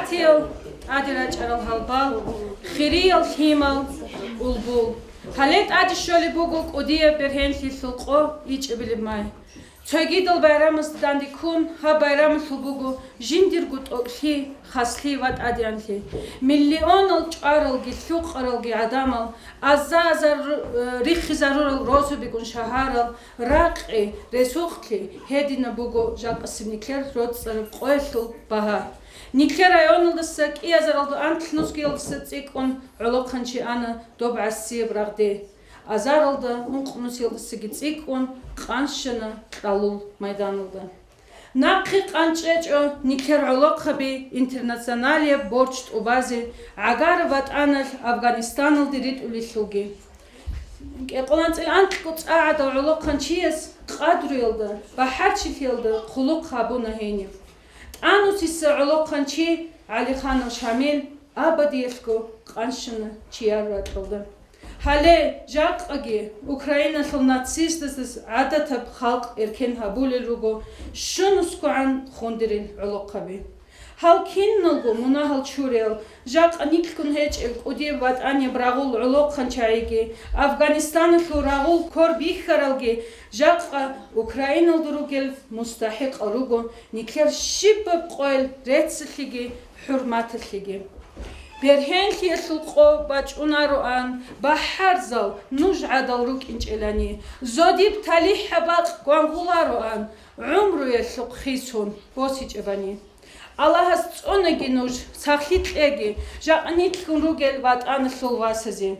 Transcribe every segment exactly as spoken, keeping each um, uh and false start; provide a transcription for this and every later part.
Тил тӀаде рачӀарал гьалбал, хириял лъимал, улбул. Гьале тӀаде щолеб буго кӀудияб бергьенлъиялъул къо ичӀабилеб май. Цогидал байрамазда данде ккун, гьаб байрамалъул буго жиндирго тӀокӀлъи, хаслъи ва тӀадегӀанлъи. Миллионал чӀваралги лъукъаралги гӀадамал, аза-азар ру-, э, риххизарурал розубигун шагьарал, ракъи, ресурслъи гьединаб буго жакъасеб нилъер роцӀцӀараб къоялъул багьа. Нилъер районалдаса кӀиазаралда анлънусгиялдаса цӀикӀкӀун гӀолохъанчи ана доб гӀасияб рагъде. Азаралда ункънусиялдасаги цӀикӀкӀун къанщана кьалул майданалда. Нахъе къанчӀечӀо нилъер гӀолохъаби интернационалияб борчӀ тӀубазе гӀагараб ватӀаналъ Афганистаналде ритӀулелъулги. КӀикъоялда анкьго цӀа гӀадав гӀолохъанчияс къадруялда, бахӀарчилъиялда хъулухъ гьабуна гьениб. ТӀанусица гӀолохъанчи ГӀалиханов Шамил абадиялъго къанщана чияр ракьалда. Гьале жакъаги Украиналъул нацистаздаса гӀадатаб халкъ эркен гьабулел руго щунусгогӀан хундерил гӀолохъаби. Гьал киналго мунагьал чураял, жакъа нилъгун гьечӀел кӀудияб ватӀанияб рагъул гӀолохъанчагӀиги, Афганистаналъул рагъул квер бихьаралги жакъа Украиналда ругел мустахӀикъал руго нилъер щибаб къойил реццалъиги хӀурматалъиги. Бергьенлъиялъул къо бачӀунароан, бахӀарзал нуж гӀадал рукӀинчӀелани, зодиб талихӀаб бакъ гвангъулароан, гӀумруялъухъ хисун босичӀебани. Аллагьас цӀунаги нуж, сахлъи кьеги, жакъа нилъгун ругел ватӀаналъул васазе.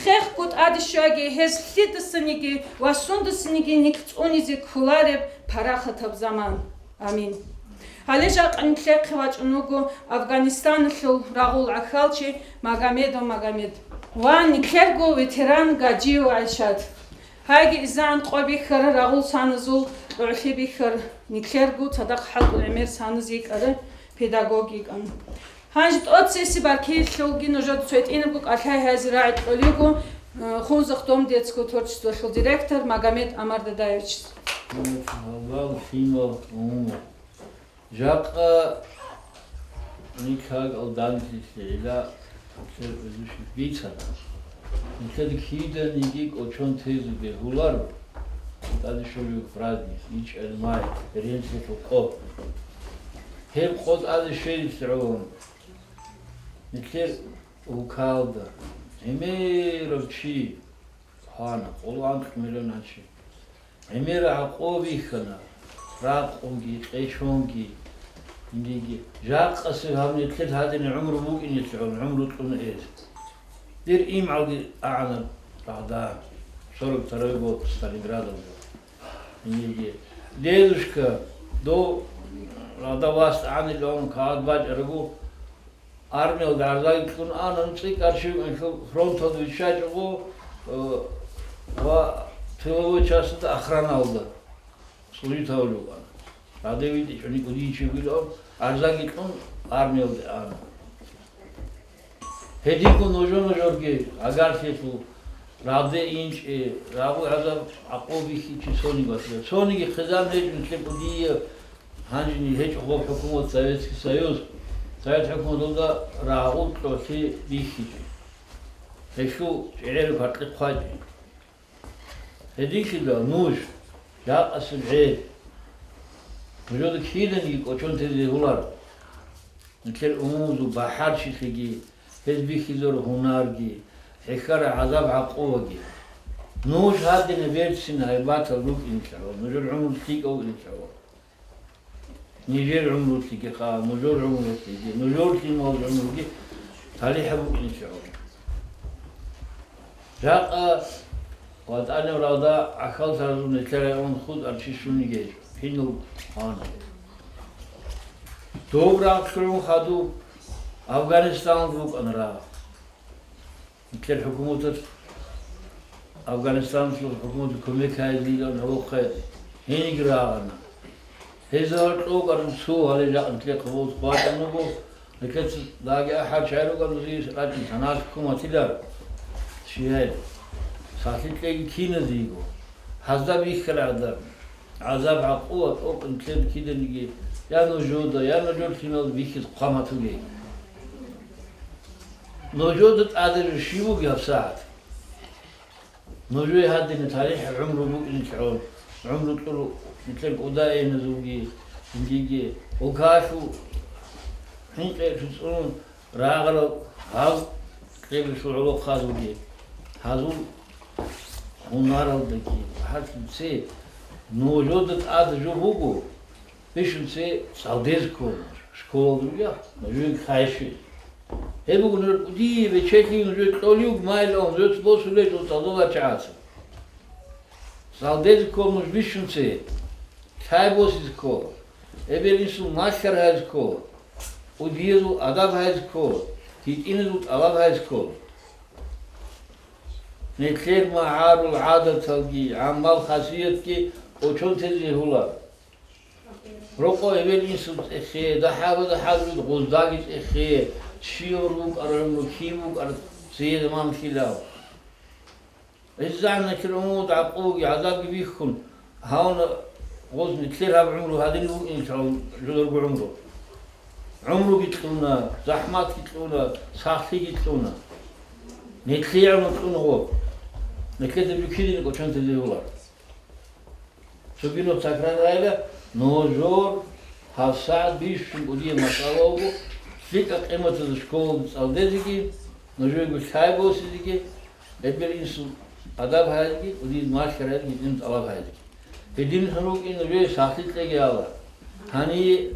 Хехго тӀаде щвеги, гьез лъидасаниги ва сундасаниги нилъ цӀунизе кколареб парахатаб заман. Амин. Гьале жакъа нилъехъе вачӀун вуго Афганистаналъул рагъул гӀахьалчи Магомедов Магомед ва нилъерго ветеран Гаджиев ГӀайшат. Гьайги изан къо бихьара рагъул саназул кьогӀлъи бихьар, нилъерго цадахъ хӀалтӀул гӀемер саназ йикӀара педагог йикӀан. Гьанже тӀоцеси баркилъулги нужеда цойтӀинабго кӀалъай гьазе рагӀи кьолего, э, Хунзахъ дом детского творчествалъул директор Магомед Амардадаевичис. Гьалбал лъимал умуму. Жакъа никаг алданлъилъила бицана. Никед киданиги кӀочон тезе бегьуларо. ТӀаде щолев праздник, ичӀел май, ренцелъул къо. Гьеб къо тӀаде щвезе гӀолон. Нилъер улкалда гӀемерав чи хвана, къоло анкь миллион чи. ГӀемерал гӀакъуба бихьана, ракъунги, къечонги, инги. Жакъасеб гьаб нилъер гьадин гӀумру букӀинелъул гӀумру кьун эс. Дир имгӀалги агӀана рагъда, сорок второй год, Сталинградалда. Инги. Дедушка, дов рагъда вас агӀанилан кагъат бачӀарабу, армиялда гӀарзаги кьун ана, цӀикӀкӀарчив фронталда виччачӀого, э, ва тыловой частьда охраналда служить гьавулев вукӀана. Гьадин витӀичӀони кӀудияв чи вугилан, гӀарзаги кьун армиялде ана. Гьединго нужо-нужорги гӀагарлъиялъул рагъде инчӀей, рагъул гӀазаб гӀакъуба бихьичӀей цониги ватила. Цониги хъизан гьечӀо нилъер кӀудияб, гьанжеги гьечӀо гьаб хӀукумат, Советский Союз. Совет хӀукуматалда рагъул кьогӀлъи бихьичӀей. Гьелъул чӀегӀераб гьаркьихъ хъвачӀей. Гьединлъидал нуж, жакъасеб гӀел, нужеда киданиги кӀочон тезе бегьуларо. Нилъер умумузул бахӀарчилъиги, гьез бихьизарул гьунарги, хӀехьараб гӀазаб гӀакъубаги. Нуж гьадинаб берцин гьайбатал рукӀинчӀо, нужер гӀумру лъикӀав инчӀо. Нижер гӀумрулъиги хъа, нужер гӀумрулъиги, нужер лъимал гӀумруги талихӀаб букӀинчӀо. Жакъа ВатӀанил рагъда гӀахьаллъаразул нилъер район хутӀарав чи щуниги гьечӀо, гьинул гьана. Доб рагъ лъугӀун хадуб Афганистаналда букӀана рагъ. Нилъер хӀукуматалъ, Афганистаналъул хӀукуматалъ кумек гьайилан гьавухъе гьениги рагъана. Гьезда гьоркьоб гьарун цо гьале жакъа нилъехъе хъубул хъватӀун буго, нилъеца даги ахӀарчагӀи ругел рачӀун саналъ хъуматилар. Щиял, сахлъи кьеги киназего, гьазда бихьарал гӀадаб, гӀазаб гӀакъуба тӀокӀ нилъер киданиги, я нужеда, я нужер лъималазда бихьизе хъван батуге. Нужеда тӀаде жо щиб бугеб гьабсагӀат? Нужее гьадинаб тарихӀ гӀумру букӀинчӀо, гӀумру кьуру нилъер кӀудиязулги, жиндиеги, улкалъул хӀинкъиялъул цӀунун рагъарал гьал кьеблъул гӀолохъазулги, гьазул гьунаралдаги гьалъул цебе нужеда тӀад жо буго, бищун цебе цӀалдезе ккола, школалда ругел нужее хъайщи. Гьеб буго нужер кӀудияб бечелъи, нужее кьолеб майлан, нужеца босулеб жо цӀалдоларел чагӀаца. ЦӀалдезе ккола нуж бищун цебе, лъай босизе ккола, эбел-инсул малъарал гьаризе ккола, кӀудиязул адаб гьаризе ккола, гьитӀиназул тӀалаб гьаризе ккола. Нилъер магӀарул гӀадаталги гӀамал-хасиятги кӀочон тезе бегьула. Рокъо эбел-инсул цӀехе, дагьабазда хӀалбизе гъоздаги цӀехе, щиб рукӀараб гӀумру, кин вукӀараб цее заман лъилал. ГӀиса нилъер умумул гӀакъуги гӀазабги бихьун, гьавна гъоз нилъер гьаб гӀумру гьадин букӀинчӀо жодорго гӀумру. ГӀумруги кьуна, захӀматги кьуна, сахлъиги кьуна. Нилъее гӀумру кьуна гъоб. Нилъеда жо кидин кӀочон тезе бегьулар. Цогидаб такрар гьайила, нужер гьабсагӀат бищун кӀудияб масъала буго, лъикӀаб къиматалда школалда цӀалдезеги, нужеего лъай босизеги, эбел-инсул адаб гьаризе, кӀудияз малъарал гьаризе, гьитӀинал тӀалаб гьаризе. Гьединлъун рукӀин нужее сахлъи кьеги ала. Гьанив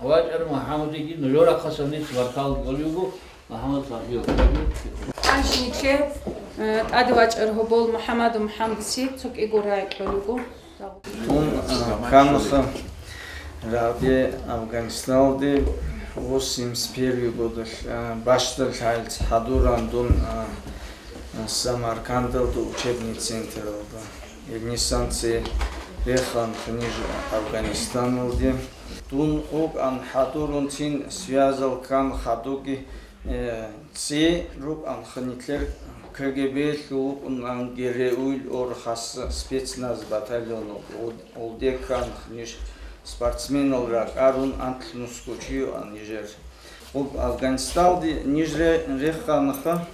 вачӀарав МухӀаммадиги нужер рахъалъан дица баркалла кьолеб буго, МухӀаммад Сахиев. Гьанже нилъер, э, тӀаде вачӀарав гьобол МухӀаммадов МухӀаммадица цо кӀиго рагӀи кьолеб буго. Дун, а, кканаха рагъде Афганистаналде восемьдесят первый годалъ, а, бащдаб лъаялъ хӀадуран дун, а, а, Самаркандалда учебный централда. Гьенисан цее рехана ниж Афганистаналде. Дун вукӀана хӀадурун цин связал ккана хадуги, э, Цо рукӀана нилъер КГБ-лъул вукӀунан ГРУ-ил орхас спецназ батальон, гъо-, гъолде ккана ниж спортсменал ракӀарун, анлънусго чи йоан нижер. Гъоб Афганистаналде ниж ре-, реханаха.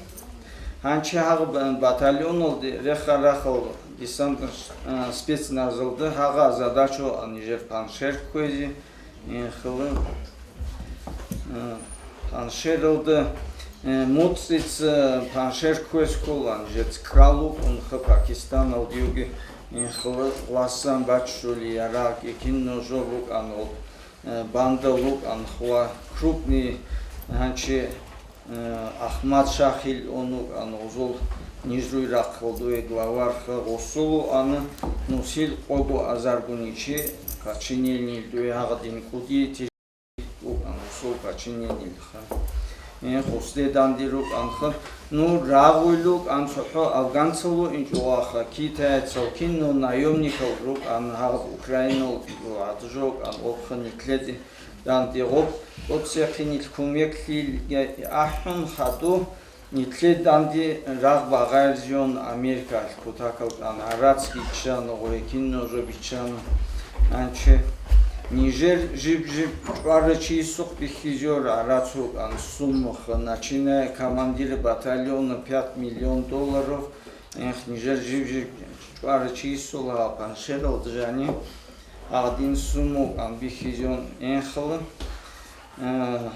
Гьанже гьагъаб батальоналде рехарал рахъалъ десантно, а, спецназалда гьагъа задача йоан нижер Панжшер кквезе, Инхъулин, э, Панжшералда, э, МуцӀица Панжшер кквезе кколаан, жеца ккалукӀунха Пакистаналда юги, инхъула гъвасан баччулей ярагъги кино жо букӀана, э, банда лукӀанха ва крупный гьанчи Э, Ахмад Шахил онукъан гъозул нижруй рахъал дуе главарха гъосул ана нусил къого азаргуничи подчинениел дуе гьагъадин кӀудиятил укӀан гъосул подчинениелха. Э, гъосде данде рукӀанха, ну, рагъуй лукӀан цохӀо афганцалу инчӀо ваха, китайцал кино наемникал рукӀан гьагъаб Украинал гӀадужокӀан обха никледи. Данде гъоб тӀоцехъинил кумеклъи ахӀун хадув, нитлъе данде рагъ багъаризеян Америкалъ кутакал тӀан, гӀарацги ччана, гъорекин нужо биччана. Анче нижер жиб-жиб чӀварачиясухъ бихьизеяр гӀарац вукӀан суммаха, начиная командира батальона пять миллион долларов, эх, нижер жиб-жиб чӀварачиясул гьал Панжшералда жани. Гьадин сумму бихьизеян энхъала. Э,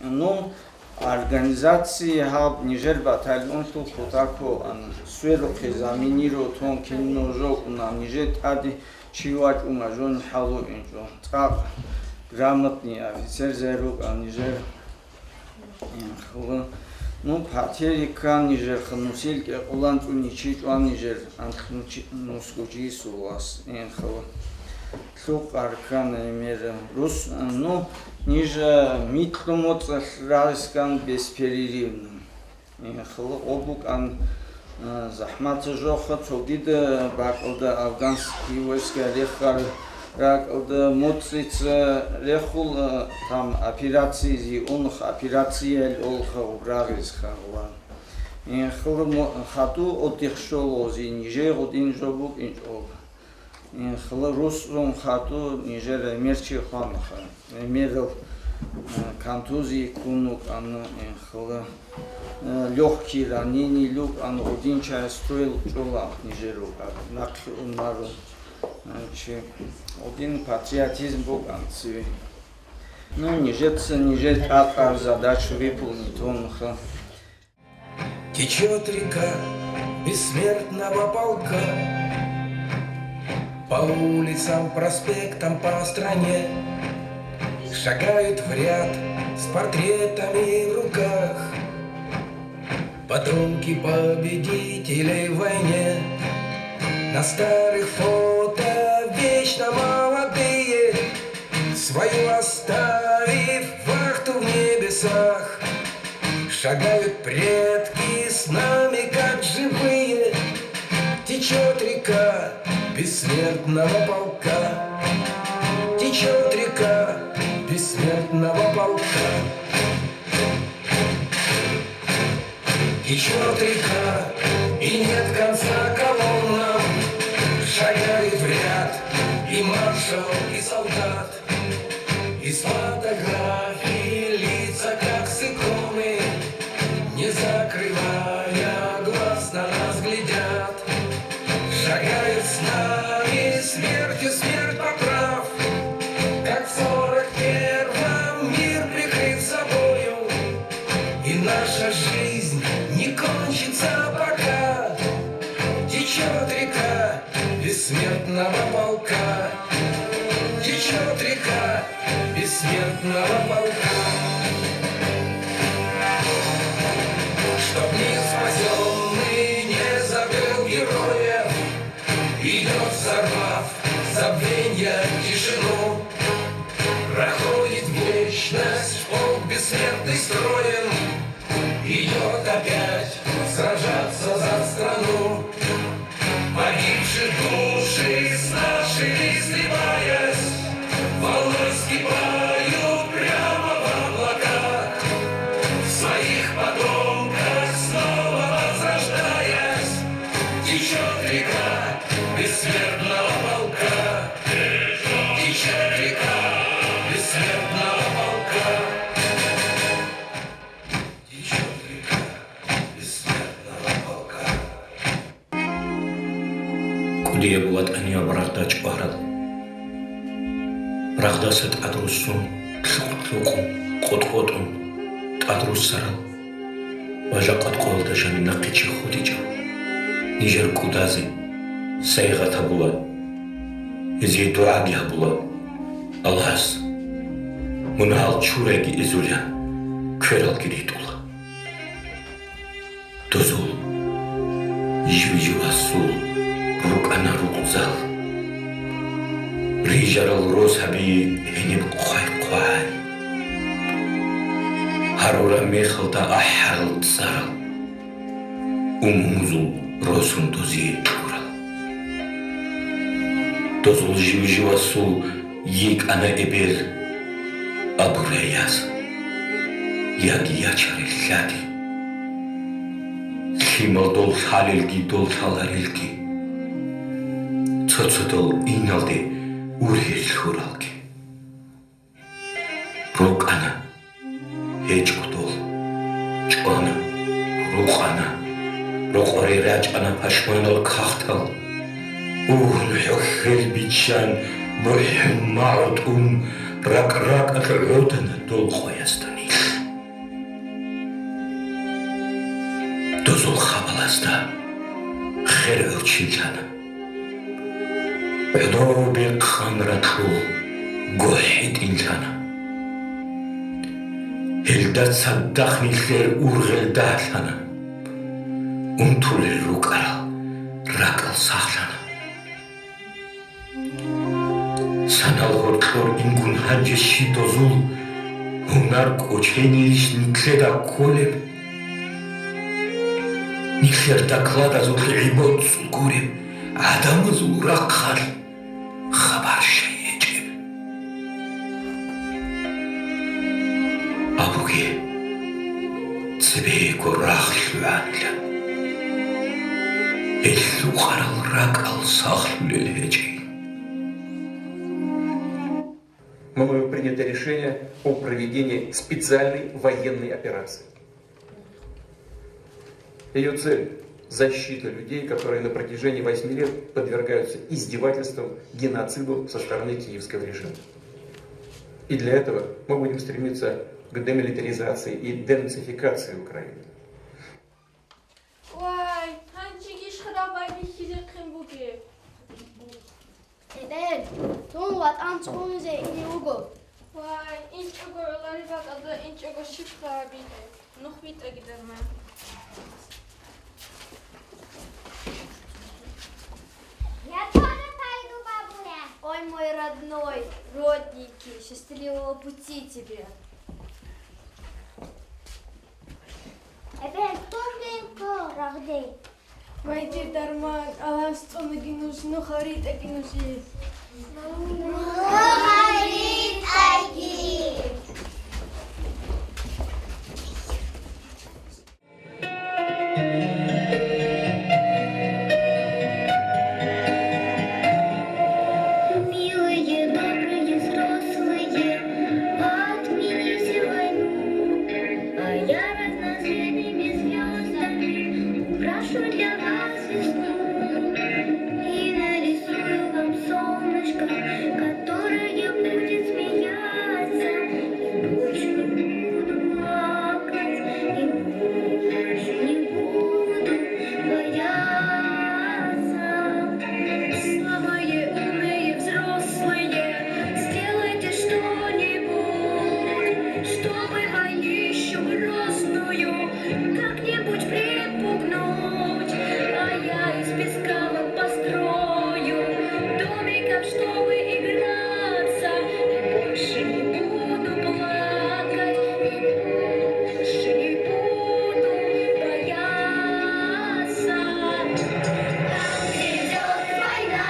ну, организация гьаб нижер батальонлъул хутако ан сверухъе заминировать тон кино жокӀуна, нижер тӀаде чи вачӀуна жон хӀалу инчӀо. ЦӀакъ грамотный офицер зай рукӀа нижер. Инхъула. Ну, потери ккан нижер, ханусил кӀекъулан цӀуни чи чӀван нижер, анлънусгучи сулас, инхъула. Лъукъар ккан гӀемер. Рус, ну, нижа микьу моцӀалъ рагӀискан бесперерывно. Инхъула гъо букӀан, а, захӀмат жоха цогида бакӀалда афганский войска рехар ракӀалда моцӀица рехула, там операцизе унха, операциял олха гъубрагъиз хагъула. Инхъула мо-, хадув отдых щолози, нижей гъудин жо букӀинчӀо. Инхъула русун хадув нижер гӀемер чи хванаха. ГӀемерал Э, контузии ккун вукӀана, э, хала, э, лёгкие ранения рукӀана, один час стройил чӀола нижер рукӀа, нахъе ун марун, э, чи. Один патриотизм букӀана цеве. Ну, нижеца нижер тӀакъаб задачу выполнить гьунха. Течет река бессмертного полка. По улицам, проспектам, по стране шагают в ряд с портретами в руках потомки победителей в войне. На старых фото вечно молодые, свою оставив вахту в небесах. Шагают предки с нами, как живые. Течет река бессмертного полка. Течет река бессмертного полка. Течет река, и нет конца колоннам. Шагает в ряд и маршал, и солдат. Из фотографий лица, как с иконы, не закрывая глаз, на нас глядят. Шагает с нами смертью смерть поправ, как в сорок первом мир прикрыт собою. И наша жизнь не кончится пока. Течет река бессмертного полка. Течет река бессмертного полка. Чтоб мир спасенный не забыл героев, идет, взорвав забвенья тишину. Проходит в вечность полк бессмертный строем, идет опять сражаться за страну. Погибшие души с нашими сливаясь, волной скипают прямо в облака. В своих потомках снова возрождаясь, течет река бессмертного полка. Течет река бессмертного полка. Течет река бессмертного полка. КӀудияб ватӀанияб рагъда чӀварал, рагъдаса тӀадруссун, лъукъ-лъукъун, къотӀ-къотӀун тӀадруссарал ва жакъа къоялда жаниб нахъе чи хутӀичӀеб, нижер кӀудазе сайигъат гьабула, гьезие дугӀаги гьабула Аллагьас. Мун гьал чурайги изулеб, квералги ритӀула. Дозул жив-живасул рукӀана рукъзал. Рижарал росаби гьениб хъвай-хъвай. Гьарураб мехалда ахӀарал цӀарал умумузул росун дозие кьурал. Дозул жив-живасул йикӀана эбел абурай яс, яги ячарел лъади. Лъимал дол лъалелги дол лъаларелги, цо-цо дол иналде ургьел лъуралги. РукӀана гьечӀо дол, чӀвана, рукъана, рокъоре рачӀана пашманал кагътал. Угьун хӀухьел биччан, бухӀун магӀу тӀун, ракӀ-ракӀалъ гӀодана дол къоясда нилъ. Дозул хабалазда хер гӀурччинлъана. ГӀодов бекъан ракьул гохӀи тӀинлъана. Гьелда цадахъ нилъер ургъел дагьлъана. Унтулел рукӀарал ракӀал сахлъана. Санал гьоркьор ингун гьанже щиб дозул гьунар кӀоченейищ нилъеда кколеб? Нилъер докладазулъ гӀибоцӀ гуреб гӀадамазул рахъалъ хабар щай гьечӀеб? Абуге, цебего рагъ лъугӀанила, гьел лъукъарал ракӀал сахлъулел гьечӀей. Мною принято решение о проведении специальной военной операции. Ее цель — защита людей, которые на протяжении восьми лет подвергаются издевательствам, геноциду со стороны киевского режима. И для этого мы будем стремиться к демилитаризации и денацификации Украины. Вай, гьанжегищ хадаб байбихьизехъин бугеб? Эбел, дун ватӀан цӀунизе ине вуго. Вай, инчӀого гӀолареб бакӀалда инчӀого щибха абихье, нух битӀаги дарман. Я тоже пойду, бабуля. Ой, мой родной, родненький, счастливого пути тебе. Эбел, тун бинго, рагъдей. Вай, дир дарман, Аллагьас цӀунаги нуж, нух гьаритӀаги нуж. Милые, добрые взрослые, отмените войну, а я разноцветными звёздами украшу для вас весну и нарисую вам солнышко, которое будет смеяться, и больше не буду плакать, и больше не буду бояться. Самые умные взрослые, сделайте что-нибудь, чтобы войнищу грозную как-нибудь припугнуть. А я из песка вам построю домиков, чтобы играться, и больше не буду плакать, и больше не буду бояться. Там, где идёт война,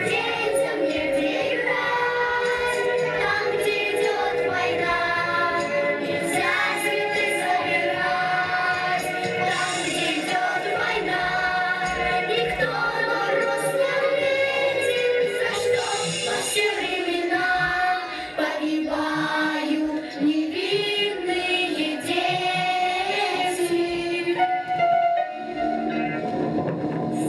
детям негде играть. Там, где идёт война, нельзя цветы собирать. Там, где идёт война, никто на мороз не ответит, за что во все времена погибают невинные дети.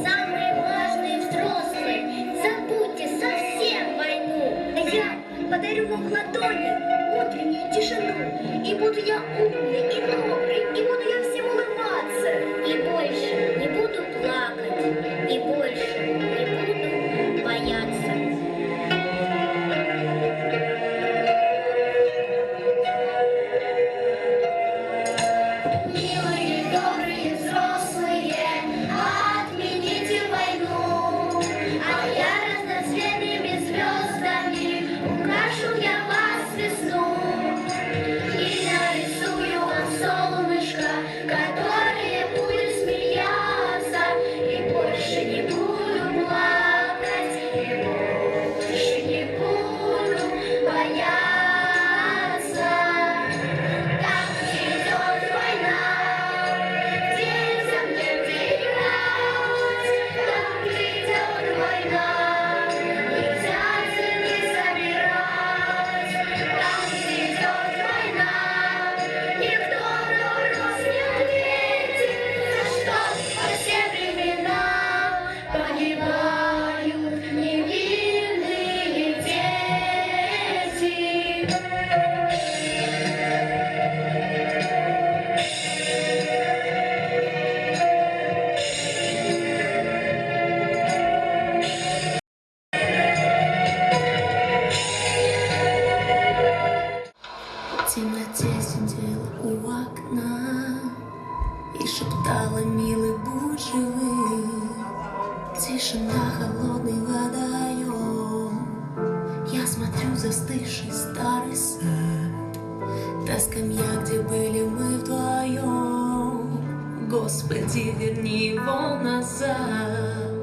Самые важные взрослые, забудьте совсем войну. Я подарю вам в ладони утреннюю тишину. И буду я умный, и добрый, и буду я всем улыбаться. И больше не буду плакать, и больше не буду бояться. Милые, добрые взрослые, отмените войну, а я разноцветными звёздами украшу для вас весну и нарисую вам солнышко, которое будет смеяться, и больше не буду плакать, и больше не буду бояться. Там, где идёт война, детям негде играть. Там, где идёт война, нельзя цветы собирать. Там, где идёт война, никто на вопрос не ответит, за что во все времена погибают невинные дети. В темноте сидела у окна и шептала: «Милый, будь живым». Тишина, холодный водоём. Я смотрю в застывший старый сад. Та скамья, где были мы вдвоём. Господи, верни его назад.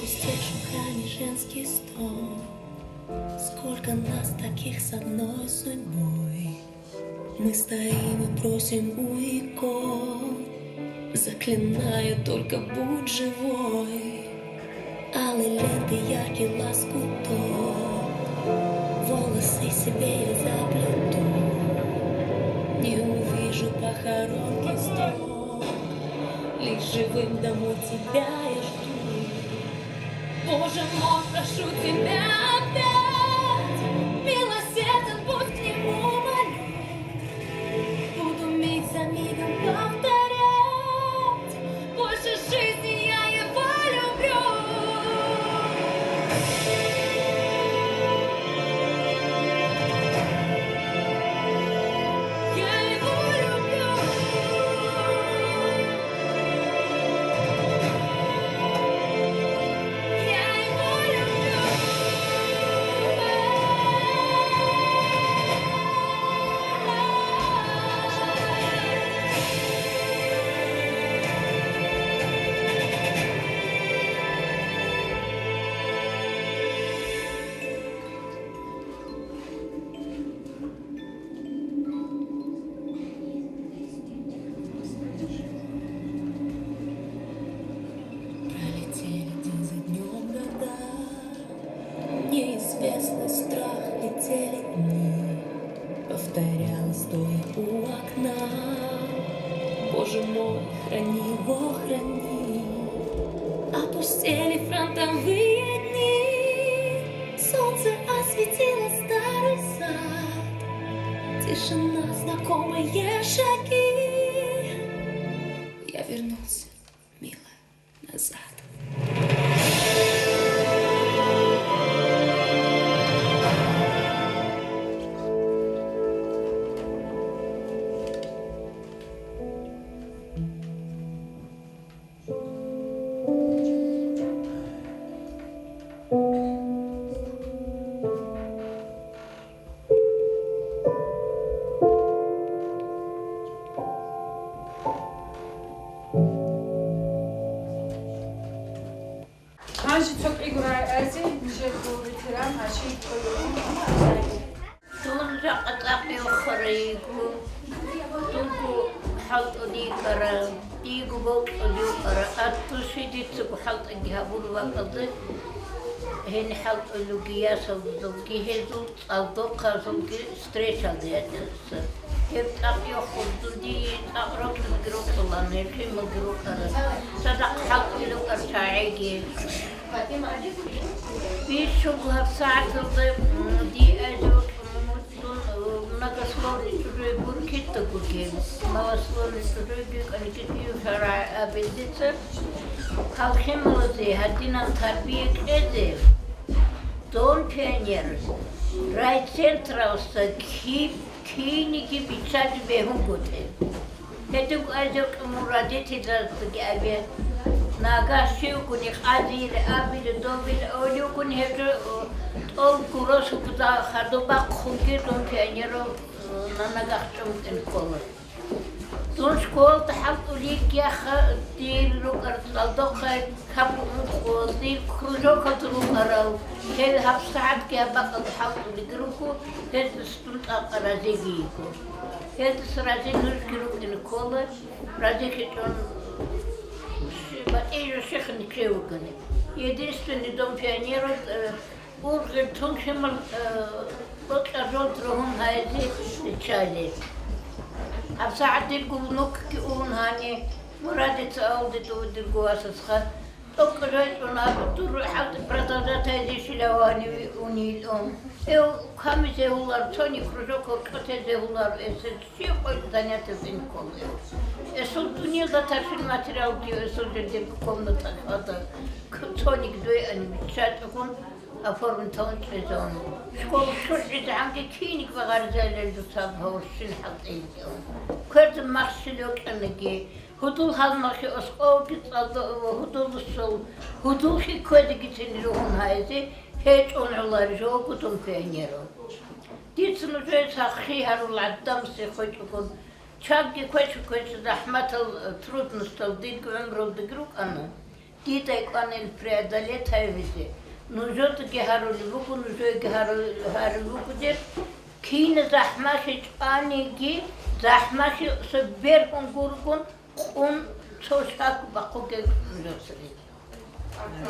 Здесь в храме женский стол. Сколько нас таких с одной судьбой. Мы стоим и просим у икон, заклиная: только будь живой. Алые ленты, яркий лоскуток, волосы себе я заплету. Не увижу похоронки строк, лишь живым домой тебя я жду. Боже мой, прошу тебя опять, милосерден будь к нему, молю. Буду миг за мигом повторять: больше жизни я его люблю. Я его люблю. Я его люблю. Пролетели день за днём года, неизвестный страх летели дни. Повторяла, стоя у окна: Боже мой, храни его, храни. Опустели фронтовые дни, солнце осветило старый сад. Тишина, знакомые шаги. Я вернулся, милая, назад. Гьанже цо кӀиго рагӀи азе нижерго ветеран Гьашим Кольоев. Дун жакъа цӀакъ йохарай йиго, дунго хӀалтӀулей йикӀара, дийго бокьулей йикӀара, аттуши дицаго хӀалтӀаги гьабула бакӀалда, гьениб хӀалтӀулелги ясалги гьезул цӀалдохъазулги встречалде ячӀараса. Гьеб цӀакъ йохур, дун дие цӀакъ рокьулги рокьулан, гьеб хималги рукӀара. Цадахъ хӀалтӀулел рукӀар чагӀиги. Бищун гьаб сагӀаталда, м, дие айзе вокьун, м, дун, э, многословный чужой гур кидаго гьеб, малословный чужой гьикъан китӀив шарагӀ абилдеца. Гьал хималазе гьадинаб тарбия кьезе, Дом пионеров райцентралъа киб-, киниги биччазе бегьунгутӀи. Гьедин кӀвезе кьун мун родительзабаздаги абе, нагагь щивгони къадире абиле, добиле, оливгони гьеб жо, тӀолго росулъ хадуб бахъунги дун пионеров, э, нанагагь чӀун кӀин ккола. Дун школалда хӀалтӀулейги яха, дир рукӀар цӀалдохъай капун ункъо, дир кружокалда рукӀарал, гьел гьаб сагӀатги гьаб бакӀалда хӀалтӀулейги руго, гьелдаса дун цӀакъ разиги йиго. Гьелдаса рази нужги рукӀине ккола, разихъе чӀун батӀияб жо щихъ нилъее вугони. Единственный дом пионеров, э, Ургъел тун химал, э, бокьарал рогьун гьайзе биччалел. ГьабсагӀат дирго внукги уун гьани, Мурадица авулде дов дирго васасха. ТӀокӀ рачӀун абу, дур хӀалтӀи продолжать гьайзе щилавани унилан. Эв камизе гьулар, цони кружок гьоркьотезе гьулар, эсел щив къойил занятие бинккол эв. Эсул дунялда таршил материалги эсул жиндирго комната хада, к-, цоник дуе ани биччачӀогун, оформить гьавун чӀезавун. Школа лъугӀизегӀанги киниг багъаризайилел дуца гьавурщин хӀалтӀейилан. Кверда махщел йокьанаги, гьудул гьалмагълъи оскӀовги цӀалда ва гьудулусул гьудуллъи кквезегицин ругьун гьайзе гьечӀун гӀоларижо гудун пионерал. Дица нужее сахлъи гьарул гӀадамасе хвечӀогун, чагги квечу-квечу захӀматал, трудностал дирги гӀумрулдаги рукӀана. Дида кӀванил преодолеть гьавизе. Нужедаги гьарулеб буго, нужееги гьару-, гьарулеб буго деб. Кин захӀмалъи чӀваниги, захӀмалъи цо бергьун гургун, къун цо шаг бахъуге нужеца.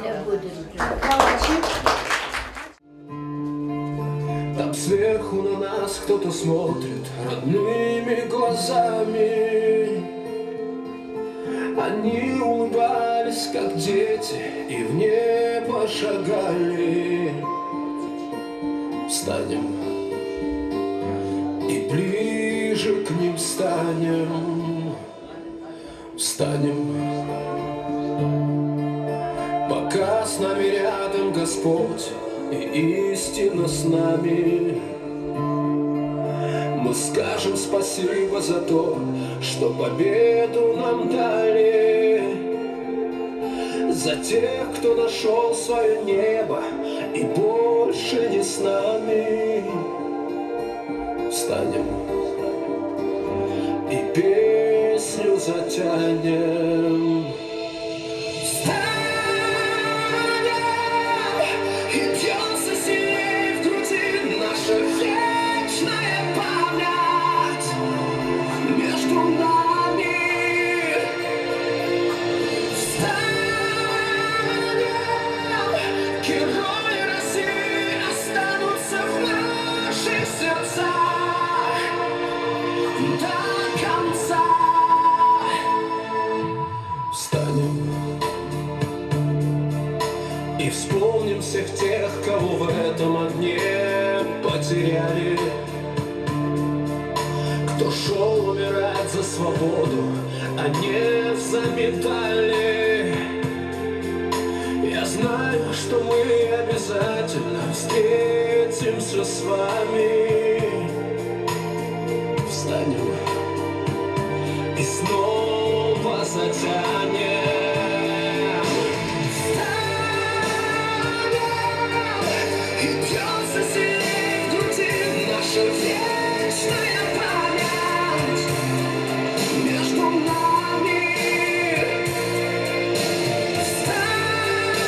Не буде нужеца. Там сверху на нас кто-то смотрит родными глазами. Они улыбались, как дети, и в небо шагали. Встанем и ближе к ним станем. Встанем. Пока с нами рядом Господь и истина с нами, мы скажем спасибо за то, что победу нам дали. За тех, кто нашел свое небо и больше не с нами. Встанем и песню затянем. Встанем, и бьётся сильней в груди наша вечная память между нами. Встанем, герои России останутся в наших сердцах до конца. Встанем и вспомним всех тех, кого в этом огне потеряли. Кто шёл умирать за свободу, а не за медали. Я знаю, что мы обязательно встретимся с вами. Встанем и снова затянем. Встанем, и бьётся сильней в груди наша вечная память между нами. Встанем,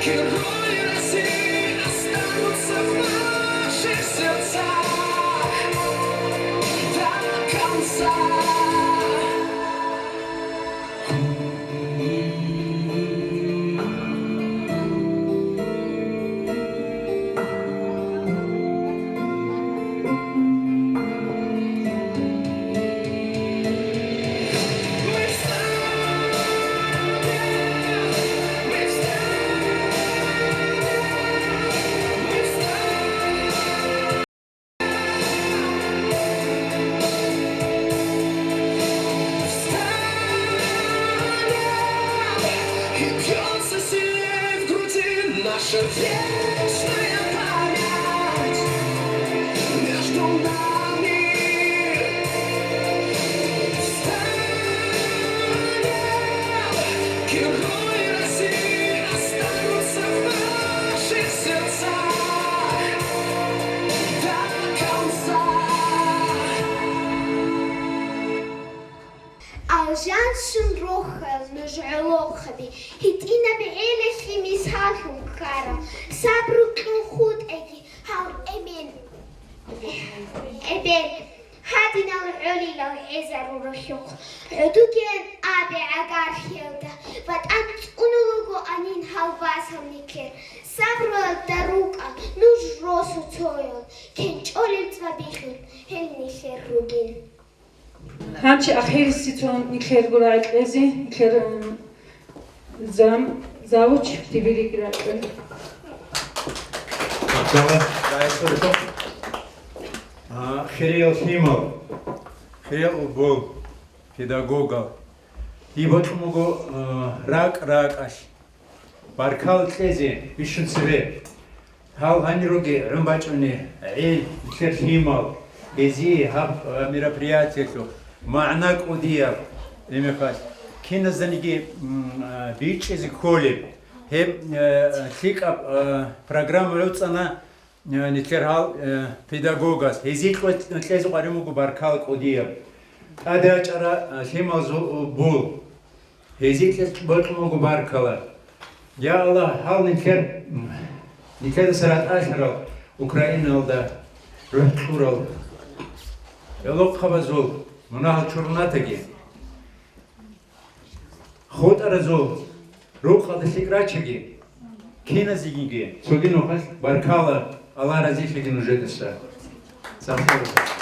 герои России останутся в наших сердцах до конца. И бьётся сильней в груди наша вечная память между нами. Встанем, герои России останутся в наших сердцах до конца. Алжанлъун рохел нуж гӀолохъаби, гьитӀинаб гӀелалъе мисаллъун ккарал, сабру кьун хутӀаги гьал эмен, эбел гьадинал гӀолилал гӀезаруралъухъ. ГӀодуген абе гӀагарлъиялда, ВатӀан цӀунулаго анин гьал васал нилъер. Сабруялда рукӀа нуж росуцоял, кенчӀолел цӀвабилъун гьел нилъер ругин. Гьанже ахирисецун нилъерго рагӀи кьезе, нилъер, м, зам-, завуч Тибирги ракье. А, хириял лъимал, хириял убол, педагогал. Дие бокьун буго, а, ракӀ-ракӀалъ. Баркал кьезе бищун цебе. Гьал гьанируги гӀун бачӀуни, гӀел, нилъер лъимал, гьезие гьаб, а, мероприятиялъул магӀна кӀудияб, гьеб мехалъ киназданиги, м, а, бичӀчӀизе кколеб, гьеб, а, лъикӀаб, а, программа гӀуцӀана, а, нилъер гьал, а, педагогас. Гьезие кье-, кьезе къваригӀун буго баркал кӀудияб. ТӀаде рачӀарал, а, лъималазул бул. Гьезие бокьун буго баркала. Я Аллагь, гьал нилъер, нилъеда саратӀалъарал Украиналда рухӀ кьурал гӀолохъабазул мунагьал чурунатаги, хутӀаразул рукъалда лъикӀ рачаги, киназегиги цоги нухалъ баркала, Аллагь разилъаги нужедаса. Сахлъа.